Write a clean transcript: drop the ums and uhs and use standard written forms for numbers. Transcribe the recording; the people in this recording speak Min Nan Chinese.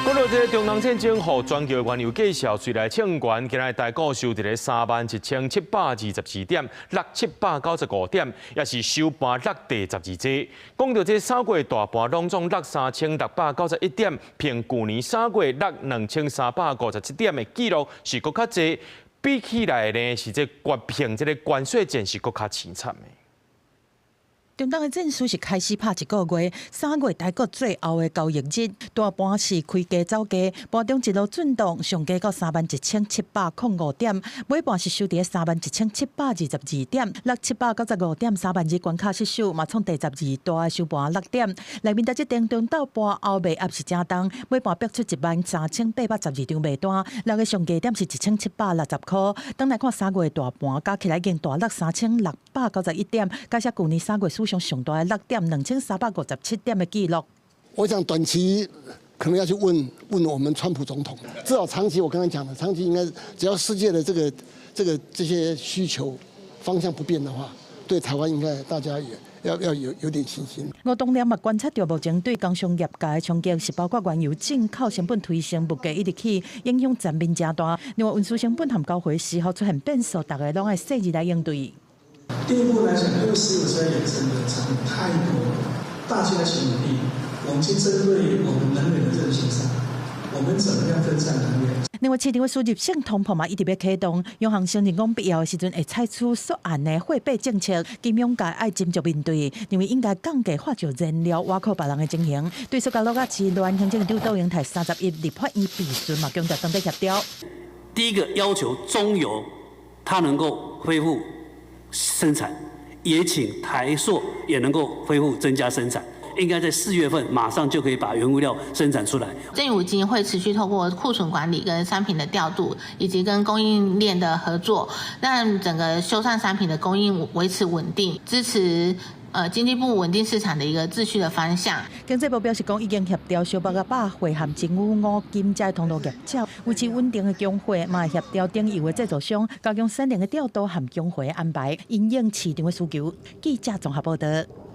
講到這個中東戰爭，予全球原油價數隨來衝懸，今仔日台股收佇咧31,722點，落795點，也是收盤落第十二濟。講到這三月大盤攏總落3691點，比舊年三月落2357點的記錄是閣較濟。比起來呢，是這決平這個關稅戰是閣較淒慘的。中東的戰事是開始拍一個月，三月台股最後的交易日，大盤是開低走低，盤中一路震盪，上低到31,705點，尾盤是收佇31,722點，落795點，3萬2關卡失守，嘛創第十二大的收盤落點。內面佇這頂中晝盤後賣壓是誠重，尾盤逼出13,812張賣單，落的上低點是1760塊。轉來看三月大盤加起來已經大落3691點，改寫舊年三月史上上大的落點2357點的記錄。我想短期可能要去問問我們川普總統，至少長期我剛才講的，長期應該只要世界的這些需求方向不變的話，對台灣應該大家也要有點信心。吳東亮嘛觀察到目前對工商業界的衝擊是包括原油進口成本推升，物價一直起，影響全面誠大。另外運輸成本和交貨時候出現變數，逐家攏愛細緻來應對。第一步來講，因為石油實在衍生的產品太多了，大家一起努力，我們去針對我們能源的韌性上，我們怎麼樣分散能源？另外，市場的輸入性通膨嘛，一直欲啟動，央行承認講必要的時陣會採取縮按的貨幣政策，金融界愛斟酌面對，認為應該降價化石燃料，倚靠別人的情形。對蘇加洛亞之亂，行政院長杜英台31立法院備詢嘛，強調當地協調。第一個要求中油，它能夠恢復生產，也請台塑也能夠恢復增加生產，應該在4月份馬上就可以把原物料生產出來。政府金會持續透過庫存管理跟商品的調度，以及跟供應鏈的合作，讓整個修繕商品的供應維持穩定，支持經濟部穩定市場的一個秩序的方向。經濟部表示講，已經協調小北仔百貨和精武五金這通路業者維持穩定的供貨，嘛協調頂游的製造商加強產能的調度和供貨安排，因應市場的需求。記者綜合報道。